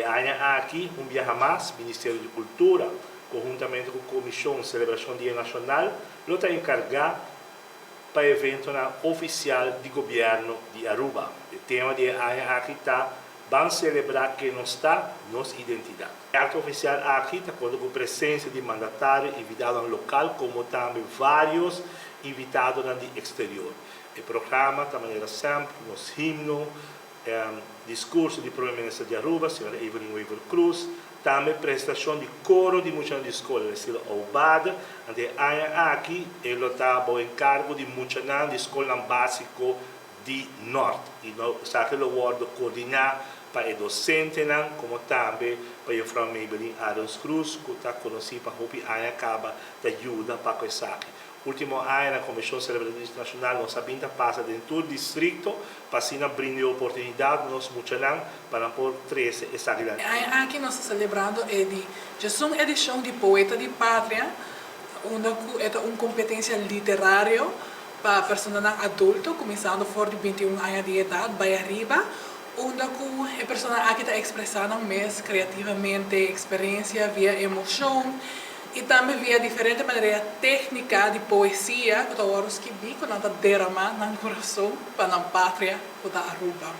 E aña aki, un biaha mas, Ministerio di Cultura, conhuntamente cu Comision Celebracion Dia Nacional, lo ta encarga pa eventonan oficial di Gobierno di Aruba. E tema di e aña aki ta Ban celebra ken nos ta, nos identidad. E acto oficial aki ta conta cu presencia di mandatario, invitadonan local como tambe varios invitadonan di exterior. E programa ta manera semper, nos himno, discurso di Prome Minister di Aruba, Sra. Evelyn Wever-Croes, tambe presentacion di coro di muchanan di scol den estilo Aubade. Ante e aña aki e lo ta bao encargo di muchanan di scolnan basico di Noord y esaki lo wordo coordina pa e docentenan como tambe pa Juffrouw Maybelline Adams Cruz cu ta conoci pa hopi aña caba ta yuda pa cu esaki. Ultimo aña na Comision Celebracion Dia Nacional nos a bin ta pasa den tur districto pa asina brinda e oportunidad nos muchanan pa nan por trece esakinan. E aña aki nos ta celebrando e di djesun edicion di Poeta di Patria, unda cu e ta un competencia literario pa personanan adulto, cuminsando for di 21 aña di edad bay ariba, unda cu e persona aki ta expresa nan mes creativamente, experiencia via emocion y tambe via diferente manera tecnica di poesia cu ta wordo skibi cu nan ta derama nan curason pa nan patria cu ta Aruba.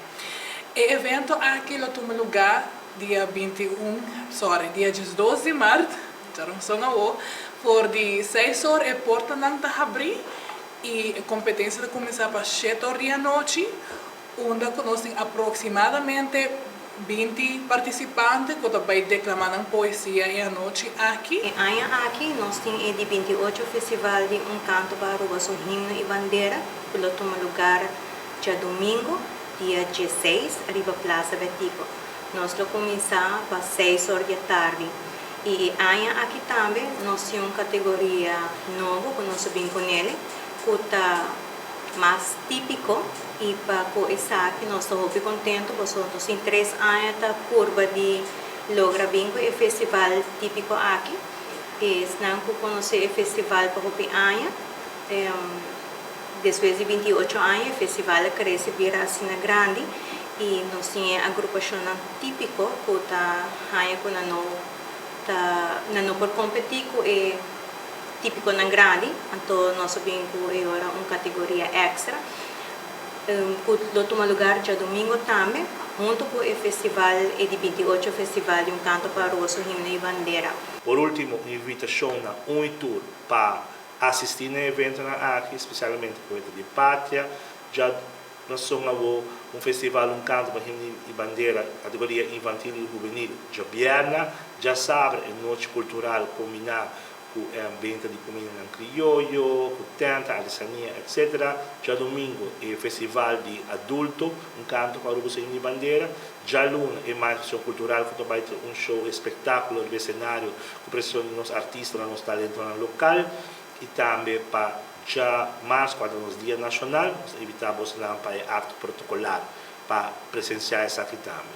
E evento aki lo tuma lugar dia 21, sorry, dia 12 di maart, djaranson awo, for di 6 or e portanan ta habri y e competencia ta cuminsa pa 7 or di anochi, unda cu nos tin aproximadamente 20 participante cu ta bay declama nan poesia e anochi aki. E aña aki nos tin e di 28 Festival di Un Canto pa Aruba su Himno y Bandera, cu lo tuma lugar diadomingo, dia 16, riba Plaza Betico. Nos lo cuminsa pa 6 or di atardi. Y e aña aki tambe nos tin un categoria nobo cu nos a bin cu ne, cu ta mas tipico y pa cu esaki nos ta hopi contento, pasobra nos tin 3 aña ta purba di logra bin cu e festival tipico aki. Esnan cu conoce e festival pa hopi aña. Despues di 28 aña, e festival a crece bira asina grandi y nos tin agrupacion tipico cu ta haya cu nan no ta nan no por competi cu e tipiconan grandi, anto nos a bin cu e ora un categoria extra. Cu lo tuma lugar diadomingo tambe, hunto cu e festival e di 28 Festival di Un Canto pa Aruba su Himno y Bandera. Por ultimo, invitacion na un y tur pa asisti na e evento aki, especialmente Poeta di Patria, djaranson awo un festival Un Canto pa Himno y Bandera, categoria infantil y juvenil, diabierna, diasabra e nochi cultural combina cu benta di cuminda crioyo, cu tenta, artesania, etc. Diadomingo e festival di adulto, Un Canto pa Aruba su Himno y Bandera. Dialuna e manifestacion cultural cu tambe tin un show espectaculo di escenario cu presentacion di nos artistanan, nos talento local y tambe pa diamars, cuando nos Dia Nacional, nos ta invita pa e acto protocolar pa presencia esaki tambe.